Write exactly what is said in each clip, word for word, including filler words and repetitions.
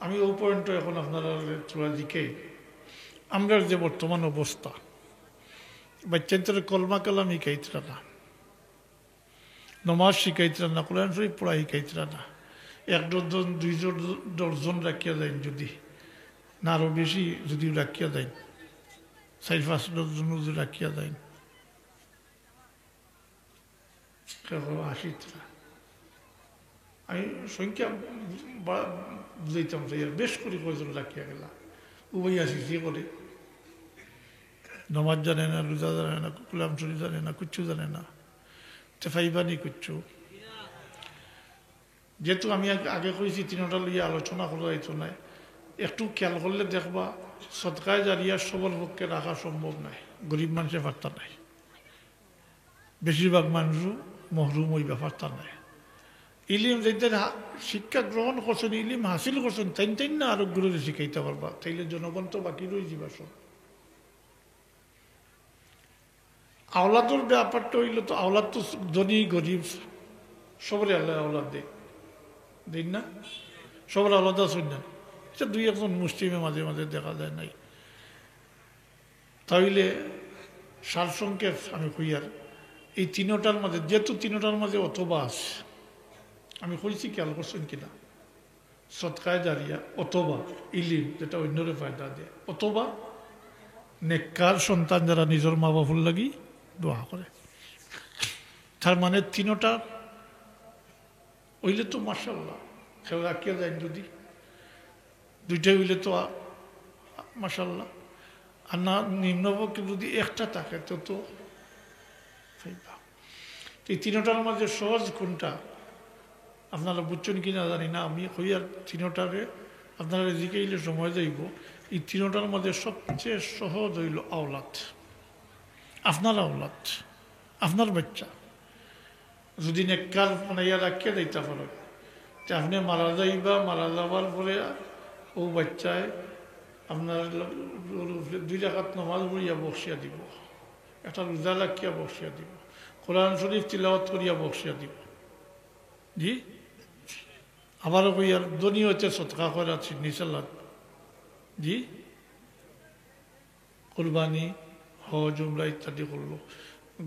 আমি অউ পয়েন্টো এখন আপনারারে থুড়া জিকাই। আমরার যে বর্তমান অবস্থা, বাচ্চাইন্তরে কলমা কালাম হিকাইতরা না, নমাজ হিকাইতরা না, কোরআন শরিফ পড়া হিকাইতরা না, এক ডজন, দুই ডজন রাখিয়া যাইন যুদি, না আরো বেশি যুদি রাখিয়া যাইন, চাইর পাঁচ ডজন যুদি রাখিয়া যাইন, কেউ আশিতরা। আমি সংখ্যা বা-, বুঝাইতাম চাই, আর বেশ করি কয়জন রাখিয়া গেলা। উবাইয়া আছি যে করে। নমাজ জানে না, রোজা জানে না, কোরআন শরিফ জানে না, কিচ্ছু জানে না। তে পাইবানি কিচ্ছু। যেহেতু আমি আগে, আগে কইছি, তিনোটা লইয়া আলোচনা করা যাইতো নায়। একটু খেয়াল করলে দেখবা, সদকায়ে জারিয়া সবর পক্ষে রাখা সম্ভব নায়, গরিব মানষে পারতা নায়। বেশিরভাগ মানুষ মহরুম অইবা, পারতা নায়। ইলিম যেইন হা-, শিক্ষা গ্রহণ করছইন, ইলিম হাসিল করছইন, তাইন তাইন না আরো গুরুরে শিখাইতা পারবা, তাইলে জনগণ তো বাকি রইযিবা সব। আওলাদর ব্যাপারটা অইলো তো, আওলাদ তো ধনী গরিব সবরে আল্লায় আওলাদ দেইন, দেইন না? সবরে আলাদা ছইন না। ইটা দুই একজন মুসলিমে মাঝে মাঝে দেখা যায় নাই। তাইলে সারসংক্ষেপ আমি কইয়ার, এই তিনোটার মাঝে, যেহেতু তিনোটার মাঝে অথবা আছে, আমি কইছি, খেয়াল করছইন কিনা, সদকায়ে জারিয়া অথবা ইলিম, যেটা অইন্যরে ফায়দা দেয়, অথবা নেককার সন্তান যারা নিজর মা বাফর লাগি দোয়া করে। তার মানে তিনোটা অইলে তো মাশাআল্লাহ, কেউ রাখিয়া যাইন যুদি, দুইটাই অইলে তো আ-, মাশাআল্লাহ। আর না, নিম্নপক্ষে যুদি একটা থাকে, তো, তো পাইবা। তো এই তিনোটার মাঝে সহজ কোনটা? আপনারা বুঝছইন কি না জানি না, আমি কইয়ার তিনোটারে আপনারারে জিকাইলে সময় যাইবো। এই তিনোটার মাঝে সবচেয়ে সহজ অইলো আওলাদ, আপনার আওলাদ, আপনার বাচ্চা। যুদি নেককার বানাইয়া রাখিয়া যাইতা পারো, তে আপনে মারা যাইবা, মারা যাওয়ার পরে অউ বাচ্চায় আপনার ল-, দুই রাকাত নমাজ পড়িয়া বখশিয়া দিবো, একটা রোজা রাখিয়া বখশিয়া দিবো, কোরআন শরিফ তিলাওয়াত করিয়া বখশিয়া দিবো। জি, আবারও কইয়ার, ধনী অইতে সদকা খয়রাত, সিন্নি সালাত, জি, কুরবানি, হজ, উমরা ইত্যাদি করলো।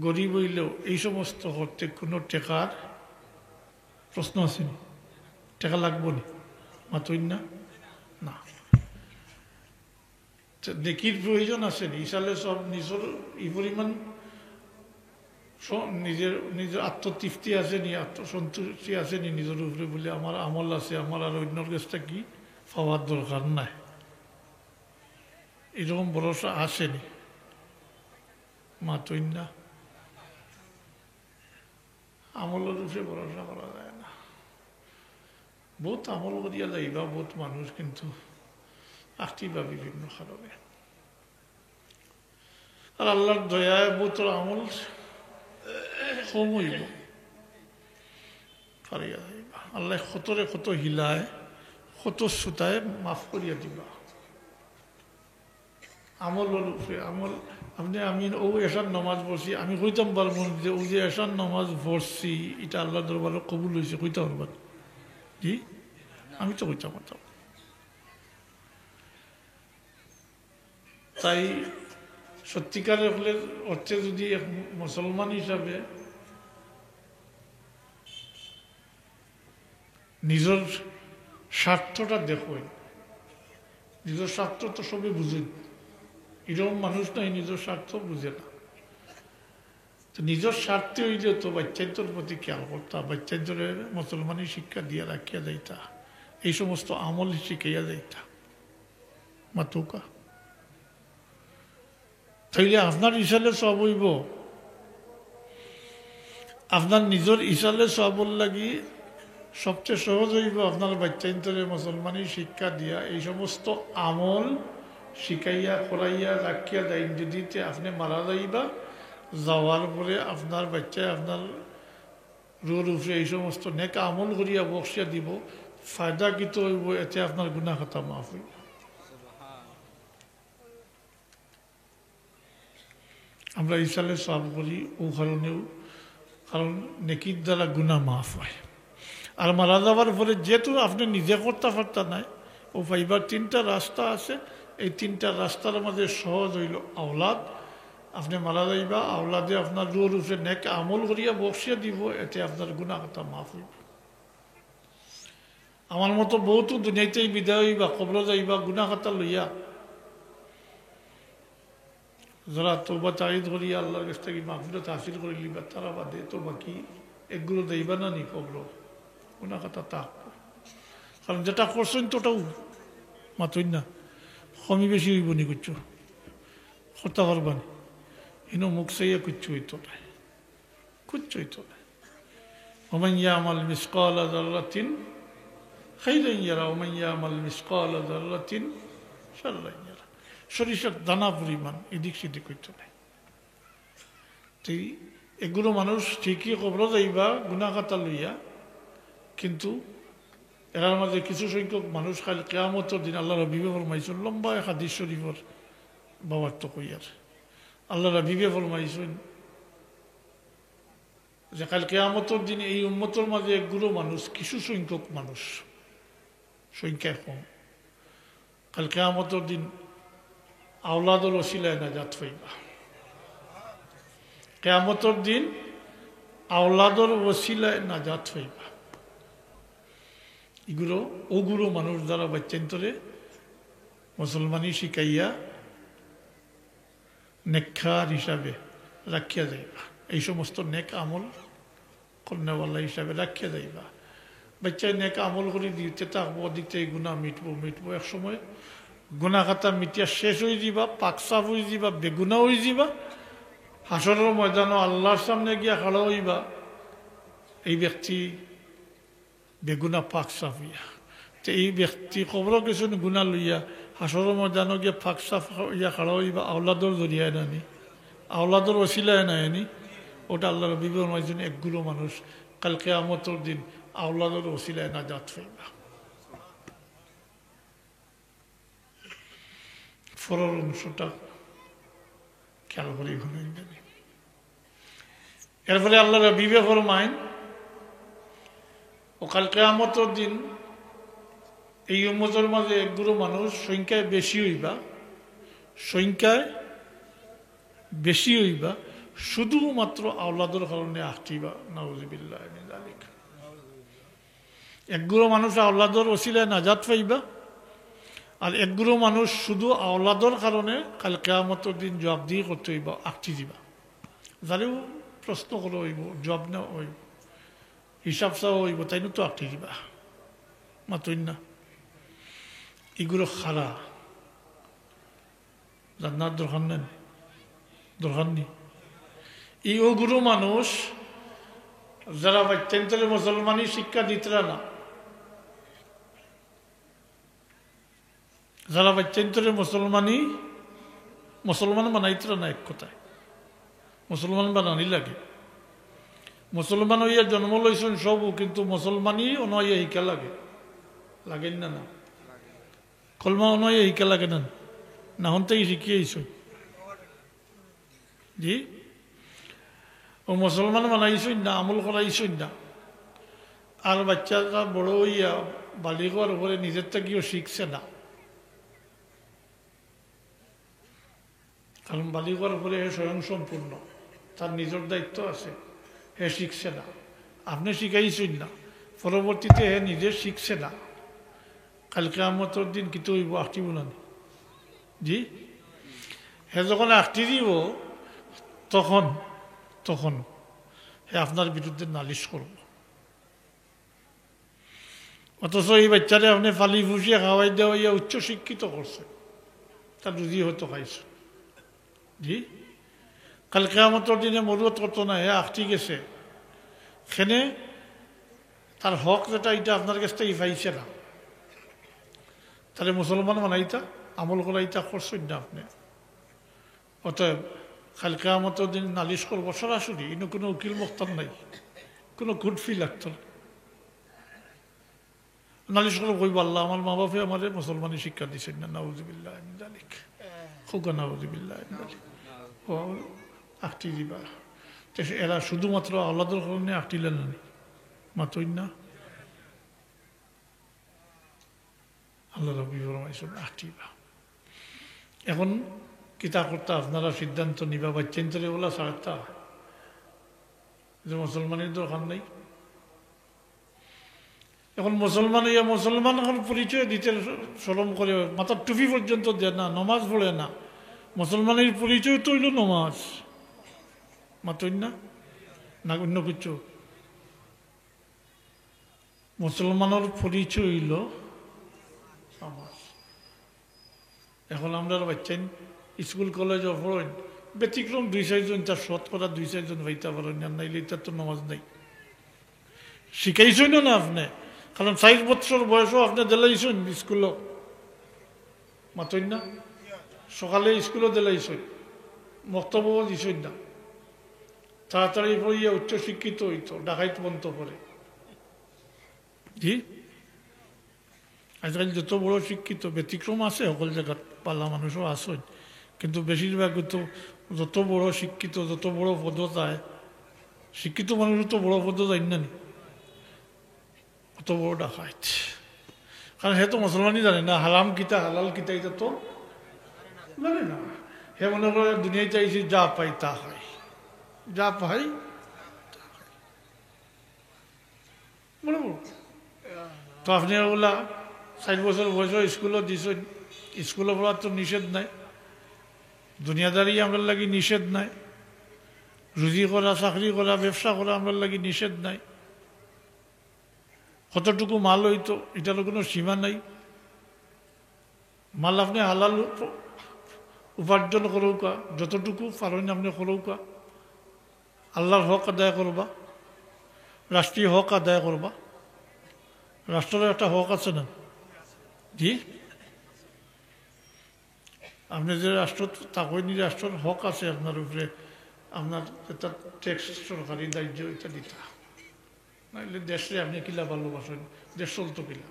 গরিব অইলেও এই সমস্ত করতে কুনু টেকার প্রশ্ন আছেনি? টেকা লাগবোনি? মাতইন না? না। তো নেকির প্রয়োজন আছেনি? ইসালে সব নিজর ই পরিমাণ স-, নিজের, নিজের আত্মতৃপ্তি আছেনি, আত্মসন্তুষ্টি আছেনি নিজর উপরে, বুলে আমার আমল আছে, আমার আর অইন্যর গেছ থাকি পাওয়ার দরকার নাই। এরকম ভরসা আছেনি? মাতইন না। আমলর উপরে ভরসা করা যায় না। বউত আমল করিয়া যাইবা, বউত মানুষ কিন্তু আটকিবা বিভিন্ন কারণে। আর আল্লাহর দয়ায় বউতর আমল কম অইবো। পারিয়া যাইবা। আল্লায় কতরে কত হিলায়, কত সুতায় মাফ করিয়া দিবা। আমলর উপরে আমল। আপনে, আমি অউ এশার নমাজ পড়ছি, আমি কইতাম পারমু যে অউ যে এশার নমাজ পড়ছি, ইটা আল্লাহর দরবারো কবুল অইছে, কইতা পারবা? জি, আমি তো কইতাম পারতাম। তাই সত্যিকারের অর্থে যুদি এক মুসলমান হিসাবে নিজর স্বার্থটা দেখইন, নিজর স্বার্থ তো সবে বুঝইন, এরকম মানুষ নাই নিজর স্বার্থ বুঝে না। তো নিজর স্বার্থে অইলে তো বাচ্চাইন্তর প্রতি খেয়াল করতা, বাচ্চাইন্তরে মুসলমানি শিক্ষা দিয়া রাখিয়া যাইতা, এই সমস্ত আমল শিখাইয়া যাইতা। মাতুক্কা। তাইলে আপনার ইসালে সওয়াব অইবো, আপনার নিজর ইসালে সওয়াবর লাগি সবচেয়ে সহজ অইবো আপনার বাচ্চাইন্তরে মুসলমানি শিক্ষা দিয়া এই সমস্ত আমল শিখাইয়া, করাইয়া, রাখিয়া যাইন যুদি, তে আপনে মারা যাইবা, যাওয়ার পরে আপনার বাচ্চায় আপনার রুহর উপরে এই সমস্ত নেক আমল করিয়া বখশিয়া দিবো। ফায়দা কিতা অইবো? এতে আপনার গুনাহ খাতা মাফ অইবো। আমরা ইসালে সওয়াব করি অউ কারণেও, কারণ নেকির দ্বারা গুনাহ মাফ অয়। আর মারা যাওয়ার পরে যেহেতু আপনে নিজে করতা পারতা নায়, ও পাইবার তিনটা রাস্তা আছে। এই তিনটা রাস্তার মাঝে সহজ অইলো আওলাদ। আপনে মারা যাইবা, আওলাদে আপনার রুহর উপরে নেক আমল করিয়া বকশিয়া দিবো, এতে আপনার গুনাহ খাতা মাফ অইবো। আমার মতো বউত দুনিয়াইতেই বিদায় অইবা, কবরো যাইবা গুনাহ খাতা লইয়া। যারা তওবা তাইদ করিয়া আল্লার গেছ থাকি মাগফিরাত হাসিল করিলিবা, তারা বাদে তো বাকি একগুলো যাইবা না নি কবরো? গুনাহ খাতা থাকবো। কারণ যেটা করছইন তো ওটাও মাতইন না, কমি বেশি অইবো নি কিচ্ছু? করতা পারবা নি? ইনো মুখ চাইয়া কিচ্ছু অইতো নায়। কিচ্ছু অইতো নায়। ومن يعمل مثقال ذرة خيرا يره ومن يعمل مثقال ذرة شرا يره। সরিষার দানা পরিমাণ এদিক সেদিক অইতো নায়। তে এগুলো মানুষ ঠিকই কবরো যাইবা গুনাহ খাতা লইয়া, কিন্তু এরার মাঝে কিছু সংখ্যক মানুষ কাইল কিয়ামতর দিন আল্লার হাবিবে ফরমাইছইন, লম্বা এক হাদিস শরীফর বাবার তো কইয়ার, আল্লার হাবিবে ফরমাইছইন, যে কাইল কিয়ামতর দিন এই উম্মতর মাঝে একগুলো মানুষ, কিছু সংখ্যক মানুষ, সংখ্যায় কম, কাইল কিয়ামতর দিন আওলাদর ওসিলায় নাজাত পাইবা। কিয়ামতর দিন আওলাদর ওসিলায় নাজাত পাইবা। এগুলো, ওগুলো মানুষ যারা বাচ্চাইন্তরে মুসলমানি শিখাইয়া নেককার হিসাবে রাখিয়া যাইবা, এই সমস্ত নেক আমল করনেওয়ালা হিসাবে রাখিয়া যাইবা। বাচ্চায় নেক আমল করি দিতে থাকবো, দিতে গুনাহ মিটবো, মিটবো। এক সময় গুনাহ খাতা মিটিয়া শেষ অই যিবা, পাক সাফ অই যিবা, বেগুনা অই যিবা। হাশরর ময়দানো আল্লার সামনে গিয়া খাড়া অইবা এই ব্যক্তি বেগুনা পাক সাফ অইয়া। তে এই ব্যক্তি কবরো গেছইন গুনাহ লইয়া, হাশরর ময়দানো গিয়া পাক সাফ অইয়া খাড়া অইবা আওলাদর জরিয়ায় নানি, আওলাদর ওসিলায় নায় নি। ওটা আল্লার হাবিবে ফরমাইছইন, একগুলো মানুষ কাইল কিয়ামতর দিন আওলাদর ওসিলায় নাজাত পাইবা। পরের অংশটা খেয়াল করি হুনইন জানি। এরপরে আল্লার হাবিবে ফরমাইন, ও কাইল কিয়ামতর দিন এই উম্মতর মাঝে একগুলো মানুষ সংখ্যায় বেশি অইবা, সংখ্যায় বেশি অইবা, শুধুমাত্র আওলাদর কারণে আখটিবা। নাউজুবিল্লাহি মিন যালিক। একগুলো মানুষ আওলাদর ওসিলায় নাজাত পাইবা, আর একগুলো মানুষ শুধু আওলাদর কারণে কাইল কিয়ামতর দিন জবাবদিহি করতে অইবা, আখটি দিবা। যারেউ প্রশ্ন করা অইবো, জবাব নেওয়া অইবো, হিসাব চাওয়া অইবো, তাইনও তো আখটি দিবা। মাতইন না। এগুলো খারা। জানার দরকার নাই, দরকার নেই। এই ওগুলো মানুষ যারা বাচ্চাইন্তরে মুসলমানি শিক্ষা দিতরা না, যারা বাচ্চাইন্তরে মুসলমানি, মুসলমান বানাইতরা না, এক কথায় মুসলমান বানানি লাগে। মুসলমান অইয়া জন্ম লইছইন সবউ, কিন্তু মুসলমানি অনো আইয়া হিকা লাগে, লাগের না? না, কলমা অনো আইয়া হিকা লাগে না? না, হন থাকি শিখিয়া আইছইন। জি, ও মুসলমান বানাইছইন না, আমল করাইছইন না। আর বাচ্চাটা বড় অইয়া বালিগ অওয়ার পরে নিজের থাকিও শিখছে না, কারণ বালিগ অওয়ার পরে হে স্বয়ং সম্পূর্ণ, তার নিজর দায়িত্ব আছে, হে শিখছে না, আপনে শিখাইছইন না, পরবর্তীতে হে নিজে শিখছে না। কাইল কিয়ামতর দিন কিতা অইবো? আখটিবো না নি? জি, হে যখন আখটি দিবো, তখন, তখন হে আপনার বিরুদ্ধে নালিশ করবো। অথচ এই বাচ্চারে আপনে পালি পুষিয়া খাওয়াই দাওয়াইয়া উচ্চ শিক্ষিত করছে, তার রুজি হয়তো খাইছে। জি, কাইল কিয়ামতর দিনে মরুয়ত করতো না, হে আখটি গেছে। কেনে? তার হক যেটা, ইটা আপনার গেছ থাকি পাইছে না। তারে মুসলমান বানাইতা, আমল করাইতা, করছইন না আপনে। অতএব কাইল কিয়ামতর দিন নালিশ করবো সরাসরি, ইনো কোনো উকিল মুক্তার নাই, কোনো court fee লাগতো না। নালিশ করবো, কইবো, "আল্লাহ, আমার মা বাপে আমারে মুসলমানি শিক্ষা দিছইন না, নাউজুবিল্লাহ মিন যালিক।" কউক্কা নাউজুবিল্লাহ মিন যালিক। ও আখটি দিবা। তে এরা শুধুমাত্র আওলাদর কারণে আখটিলা না নি? মাতইন না। আল্লাহ রব্বি ফরমাইছইন, "আহ, ঠিক আছে।" এখন কিতা করতা, আপনারা সিদ্ধান্ত নিবা, বাচ্চাইন্তরে ওলা ছাড়তা, যে মুসলমানের দরকার নাই। এখন মুসলমান অইয়া মুসলমান এখন পরিচয় দিতে শরম করে, মাথার টুপি পর্যন্ত দেয় না, নমাজ পড়ে না, মুসলমানের পরিচয় তো অইল নমাজ, মাতইন না, না অন্য কিছু। মুসলমানর পরিচয় অইল নমাজ। এখন আমরার বাচ্চাইন স্কুল কলেজও পড়ইন, ব্যতিক্রম দুই চাইরজন, তার শতকরা দুই চাইরজন পাইতা পারইন, আর নাইলে ইতার তো নমাজ নাই। শিখাইছইন না আপনে, কারণ চাইর বছর বয়সও আপনে দিলাইছইন স্কুলো, মাতইন না, সকালে স্কুলো দিলাইছইন, মক্তবও দিছইন না, তাড়াতাড়ি পড়িয়া উচ্চ শিক্ষিত অইতো, ডাকাইত বনতো পরে। জি, আজকাল যত বড় শিক্ষিত, ব্যতিক্রম আছে, সকল জাগাত ভালা মানুষও আছইন, কিন্তু বেশিরভাগ তো যত বড় শিক্ষিত, যত বড় পদো যায়, শিক্ষিত মানুষ তো বড় পদো যায় না নি, অত বড় ডাকাইত। কারণ হে তো মুসলমানই জানে না, হারাম কিতা হালাল কিতা ইতা তো জানে না। হে মনে করে দুনিয়াইত আইছি, যা পাই তা খাই, যা পাই তা খাই। বড় বড়। তো আপনে ওলা চাইর বছর বয়সও স্কুলো দিছইন, স্কুলো পড়ার তো নিষেধ নাই, দুনিয়াদারি আমরার লাগি নিষেধ নাই, রুজি করা, চাকরি করা, ব্যবসা করা আমরার লাগি নিষেধ নাই। কতটুকু মাল অইতো, ইটারও কোনো সীমা নাই। মাল আপনে হালাল উপ-, উপার্জন করউক্কা, যতটুকু পারইন আপনে করউক্কা। আল্লাহর হক আদায় করবা, রাষ্ট্রীয় হক আদায় করবা। রাষ্ট্রর একটা হক আছে না? জি, আপনে যে রাষ্ট্রত থাকইন, রাষ্ট্রর হক আছে আপনার উপরে, আপনার যেটা ট্যাক্স, সরকারি দায়িত্ব, ইটা দিতা। নাইলে দেশরে আপনে কিলা ভালোবাসইন, দেশ চলতো কিলা?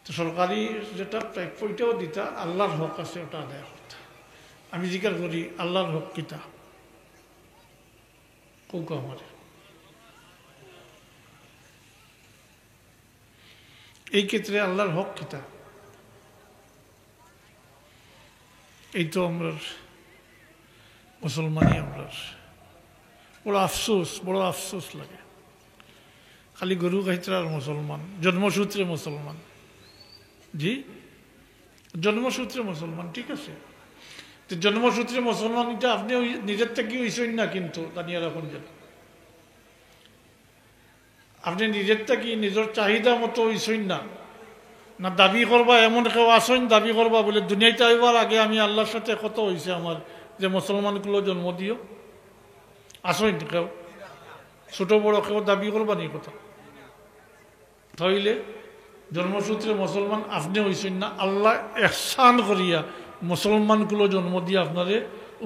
তো সরকারি যেটা প্রাপ্য, ইটাও দিতা, আল্লাহর হক আছে, ওটা আদায় করতা। আমি জিকার করি, আল্লাহর হক কিতা? কউক্কা আমারে। এই ক্ষেত্রে আল্লাহর হক কিতা? এই তো আমরার মুসলমানই আমরার। বড় আফসোস, বড় আফসোস লাগে। খালি গরু খাইতরা আর মুসলমান, জন্মসূত্রে মুসলমান। জি, জন্মসূত্রে মুসলমান, ঠিক আছে। তো জন্মসূত্রে মুসলমান, ইটা আপনে ওই নিজের থাকি অইছইন না, কিন্তু জানিয়া রাখুন যেন। আপনে নিজের থাকি নিজর চাহিদা মতো অইছইন না, না দাবি করবা, এমন কেউ আছইন দাবি করবা বুলে, দুনিয়াইত আইবার আগে আমি আল্লাহর সাথে কথা অইছে আমার যে মুসলমান কুলো জন্ম দিও? আছইন কেউ? ছোট বড় কেউ দাবি করবা নি কথা? তাইলে জন্মসূত্রে মুসলমান আপনে অইছইন না, আল্লাহ এহসান করিয়া মুসলমান কুলো জন্ম দিয়া আপনারে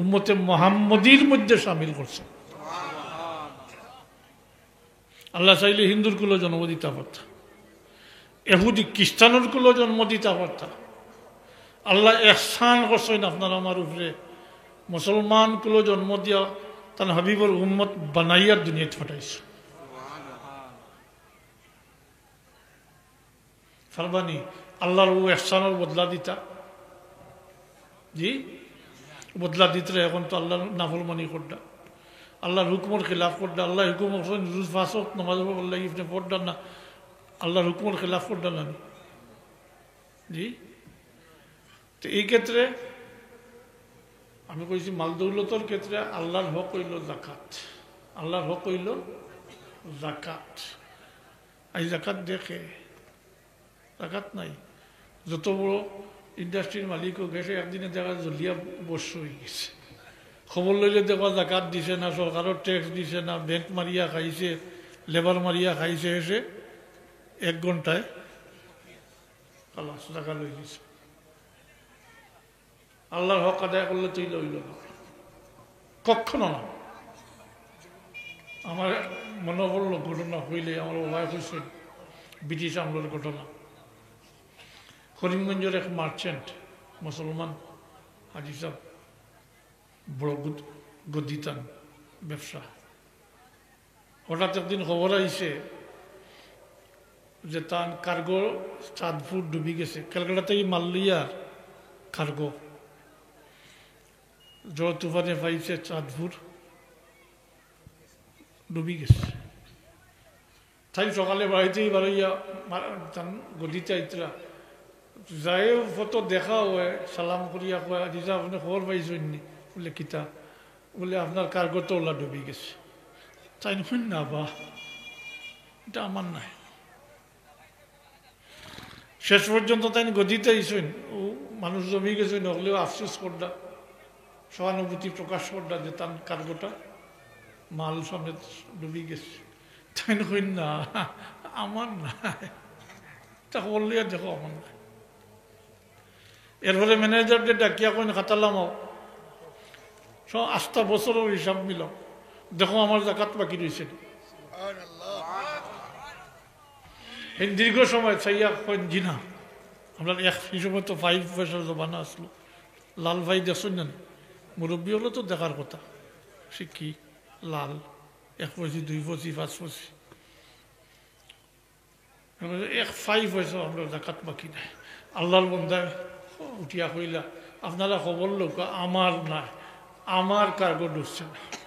উম্মতে মোহাম্মদীর মধ্যে শামিল করছইন। আল্লাহ চাইলে হিন্দুর কুলো জন্ম দিতা পারতা, এহুদি খ্রিস্টানর কুলো জন্ম দিতা পারতা। আল্লাহ এহসান করছইন আপনার আমার উপরে, মুসলমান কুলো জন্ম দিয়া তান হাবিবর উম্মত বানাইয়া দুনিয়াত পাঠাইছইন। পারবা নি আল্লাহর ও এহসানর বদলা দিতা? জি, বদলা দিতরে। এখন তো আল্লাহর নাফরমানি কররা, আল্লাহর হুকুমর খিলাফ কররা। আল্লাহ হুকুম করছইন রোজ পাঁচ ওয়াক্ত নামাজ পড়বার লাগি, আপনে পড়রা না, আল্লাহর হুকুমর খিলাফ কররা না নি? জি, তো এই ক্ষেত্রে আমি কইছি মাল দৌলতর ক্ষেত্রে আল্লাহর হক অইল জাকাত, আল্লাহর হক অইল জাকাত। এই জাকাত দেখে জাকাত নাই। যত বড় ইন্ডাস্ট্রির মালিক হোক, গেছে একদিনে দেখা জ্বলিয়া ভস্ম অই গেছে। খবর লইলে দেখবা জাকাত দিছে না, সরকারর ট্যাক্স দিছে না, ব্যাংক মারিয়া খাইছে, লেবার মারিয়া খাইছে, এসে এক ঘন্টায় খালাস, জাকাত লই গেছে। আল্লাহর হক আদায় করলে তো ইলা অইল না, কখনো না। আমার মনে পড়ল ঘটনা অইলে, আমার বাবায় কইছইন, ব্রিটিশ আমলর ঘটনা। করিমগঞ্জর এক মার্চেন্ট, মুসলমান, হাজি সাহেব, বড় গুদ-, গদিতান ব্যবসা। হঠাৎ একদিন খবর আইছে, যে তান কার্গো চাঁদপুর ডুবি গেছে, ক্যালকাটা থাকি মাল লইয়ার কার্গো ঝড় তুফানে পাইছে চাঁদপুর, ডুবি গেছে। তাইন সকালে বাড়িতেই বারইয়া মা-, তান গদিতে আইতরা। যাই ফটো দেখা অয়, সালাম করিয়া কয়, "রিজা, আপনে খবর পাইছইন নি?" বলে, "কিতা?" বলে, "আপনার কার্গো তো ওলা ডুবি গেছে।" তাইন কইন, "না বা, ইটা আমার নায়।" শেষ পর্যন্ত তাইন গদিতে আইছইন, ও মানুষ জমি গেছইন, হকলেও আফসোস কররা, সহানুভূতি প্রকাশ কররা যে তান কার্গোটা মাল সমেত ডুবি গেছে। তাইন কইন, "না, আমার নায়, ইটা খবর লইয়া দেখো, আমার নায়।" এরপরে ম্যানেজাররে ডাকিয়া কইন, "খাতা লামাও, সব আস্তা বছরর হিসাব মিলাও, দেখো আমার জাকাত বাকি রইছে নি।" এই দীর্ঘ সময় চাইয়া কইন, "জি না, আমরার এক হিসাবে তো পাই পয়সার জমানা আছলো, লাল পাই দেখছইন না নি? মুরব্বি অকলে তো দেখার কথা, সে কি লাল, এক পয়সি, দুই পয়সি, পাঁচ পয়সি।" এক পাই পয়সা আমরার জাকাত বাকি নাই। আল্লাহর বন্দায় উঠিয়া কইলা, "আপনারা খবর লউক্কা, আমার নায়, আমার কার্গো ডুবছে না,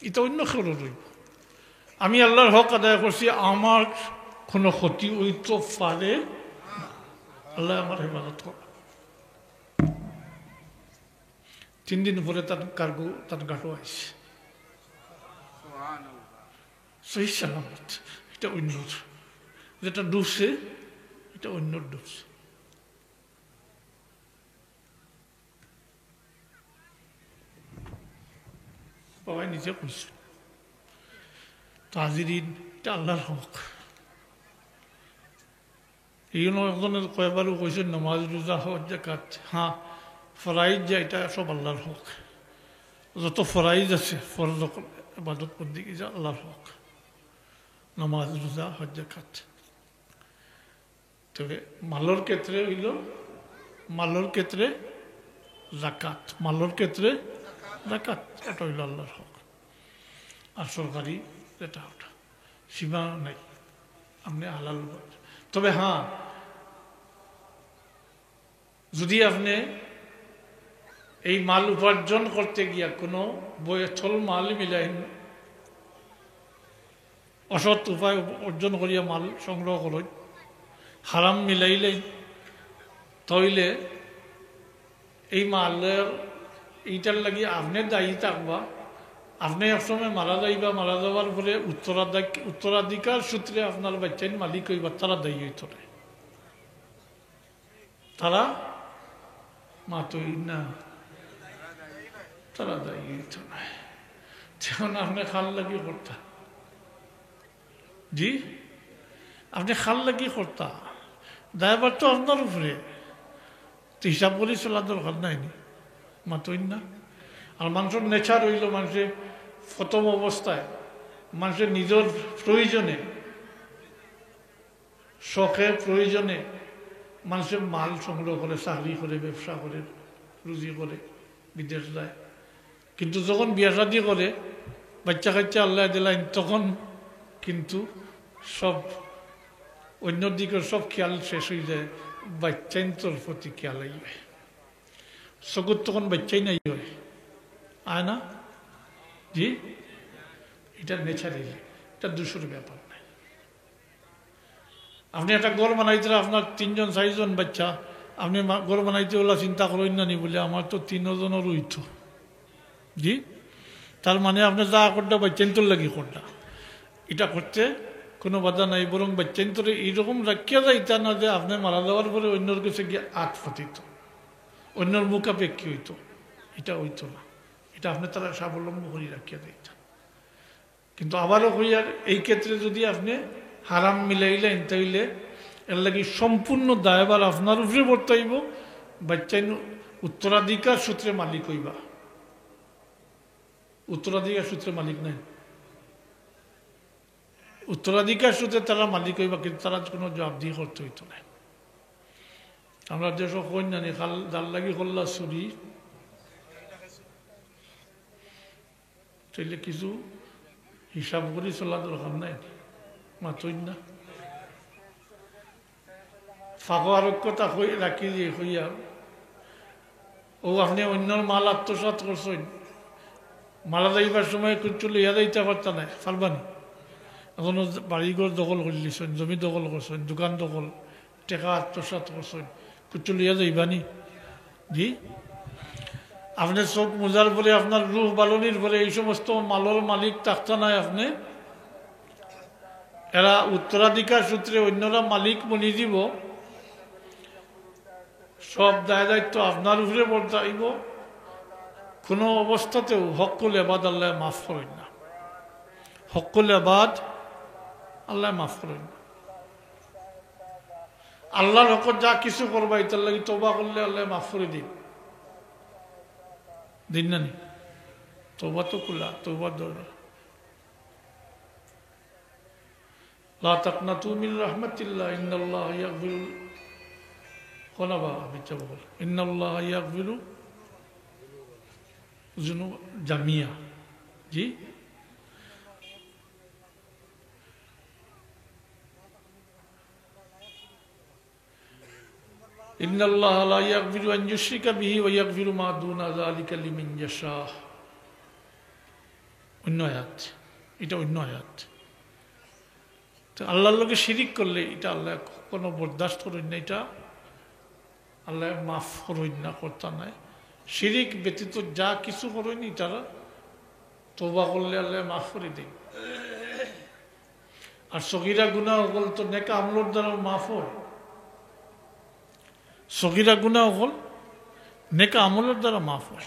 ইটা অইন্য কেউরর অইবো। আমি আল্লাহর হক আদায় করছি, আমার কোনো ক্ষতি অইতো পারে না। আল্লায় আমার হেফাজত করবা।" তিন দিন পরে তার কার্গো তার ঘাটো আইছে। সহি সালামত। ইটা অইন্যর। যেটা ডুবছে, ইটা অইন্যর ডুবছে। বাবায় নিজে কইছে। তো হাজিরিন, ইটা আল্লাহর হক। এই জন্য একজনে কয়বারও কইছইন, নামাজ, রোজা, হজ, যাকাত, হ্যাঁ, ফরাইজ যে ইটা সব আল্লাহর হক। যত ফরাইজ আছে, ফরজ হকল, ইবাদত বন্দেগী যে আল্লাহর হক। নামাজ, রোজা, হজ, যাকাত। তবে মালর ক্ষেত্রে অইলো, মালর ক্ষেত্রে যাকাত, মালর ক্ষেত্রে যাকাত, ইটা অইলো আল্লাহর হক। আর সরকারি যেটা ওটা, সীমা নাই, আপনে হালাল উপার্জন। তবে হ্যাঁ, যদি আপনে এই মাল উপার্জন করতে গিয়া কোনো বৈতল মাল মিলাইন, অসৎ উপায় অর্জন করিয়া মাল সংগ্রহ করইন, হারাম মিলাইলেন, তাইলে এই মালর, ইটার লাগি আপনে দায়ী থাকবা। আপনে এক সময় মারা যাইবা, মারা যাওয়ার পরে উত্তরাধিক-, উত্তরাধিকার সূত্রে আপনার বাচ্চাইন মালিক অইবা, তারা দায়ী অইতো নায়। তারা মাতইন না, তারা দায়ী অইতো নায়। তখন আপনে কার লাগি করতা? জি, আপনে কার লাগি করতা? দায়ভার তো আপনার উপরে। তো হিসাব করি চলা দরকার নাই নি? মাতইন না। আর মানষর nature অইলো, মানষে প্রথম অবস্থায় মানষে নিজর প্রয়োজনে, শখে, প্রয়োজনে মানষে মাল সংগ্রহ করে, চাকরি করে, ব্যবসা করে, রুজি করে, বিদেশ যায়। কিন্তু যখন বিয়া শাদী করে, বাচ্চা কাচ্চা আল্লায় দিলাইন, তখন কিন্তু সব অইন্য দিকর সব খেয়াল শেষ অইযায়, বাচ্চাইন্তর প্রতি খেয়াল আইবে। চকুত তখন বাচ্চাইন আয়, আয় না? জি, ইটা natural, ইটা দুষর ব্যাপার নায়। আপনে একটা ঘর বানাইতরা, আপনার তিনজন চাইরজন বাচ্চা, আপনে মা-, ঘর বানাইতে অলা চিন্তা করইন না নি বুলে, "আমার তো তিনজনর অইতো।" জি, তার মানে আপনে যা কররা, বাচ্চাইন্তর লাগি কররা। ইটা করতে কোনো বাধা নাই, বরং বাচ্চাইন্তরে এইরকম রাখিয়া যাইতা না যে আপনে মারা যাওয়ার পরে অইন্যর গেছে গিয়া আত পাতিতো, অইন্যর মুখাপেক্ষী অইতো, ইটা অইতো না। ইটা আপনে তারা স্বাবলম্বী করি রাখিয়া যাইতা। কিন্তু আবারও কইয়ার, এই ক্ষেত্রে যদি আপনে হারাম মিলাইলেন, তাইলে এর লাগি সম্পূর্ণ দায়ভার আপনার উপরে বর্তাইবো। বাচ্চাইন উত্তরাধিকার সূত্রে মালিক অইবা, উত্তরাধিকার সূত্রে মালিক নায়। উত্তরাধিকার সূত্রে তারা মালিক অইবা, কিন্তু তারা কোনো জবাবদিহি করতে অইতো নায়। আমরা দেশো কইন না নি, খাল-, যার লাগি করলা চুরি, তাইলে কিছু হিসাব করি চলা দরকার নাই। মাতইন না। ফাঁকো আরক কথা কই রাখি যে কইয়া, ও আপনে অইন্যর মাল আত্মসাৎ করছইন, মারা যাইবার সময় কুচ্ছু লইয়া যাইতা পারতা নায়, পারবা নি? অখনো বাড়িঘর দখল করিলিছইন, জমি দখল করছইন, দোকান দখল, টেকা আত্মসাৎ করছইন, কুচ্ছু লইয়া যাইবা নি? জি, আপনে চউখ মুজার পরে, আপনার রুহ বালনির পরে এই সমস্ত মালর মালিক থাকতা নায় আপনে। এরা উত্তরাধিকার সূত্রে অইন্যরা মালিক বনি যিবো, সব দায় দায়িত্ব আপনার উপরে বর্তাইবো। কোনো অবস্থাতেও হক্কুল এবাদ আল্লায় মাফ করইন না, হক্কুল এবাদ আল্লায় মাফ করইন না। আল্লার হকো যা কিছু করবা, ইতার লাগি তওবা করলে আল্লায় মাফ করি দিন, দিন না নি? তওবা তো খুলা, তওবার দরজা। লা তাকনাতু মিন রাহমাতিল্লাহ, ইন্নাল্লাহা ইয়াগফিরুল, কোন বা আমি চাবো বল, ইন্নাল্লাহা ইয়াগফিরু জুনুব জামিয়া। জি, ইন্নাল্লাহা লা ইয়াগফিরু আন ইউশরিকা বিহি ওয়া ইয়াগফিরু মা দুনা যালিকা লিমান ইয়াশা। অন্য আয়াত, এটা অন্য আয়াত। তো আল্লার লগে শিরিক করলে এটা আল্লায় কোনো বরদাস্ত করইন না, এটা আল্লায় মাফ করইন না, করতা নায়। শিরিক ব্যতীত যা কিছু করইন, ইতার তওবা করলে আল্লায় মাফ করি দেইন। আর সগীরা গুনা অকল তো নেক আমলর দ্বারা মাফ অয়। সগীরা গুনা অকল নেক আমলর দ্বারা মাফ অয়।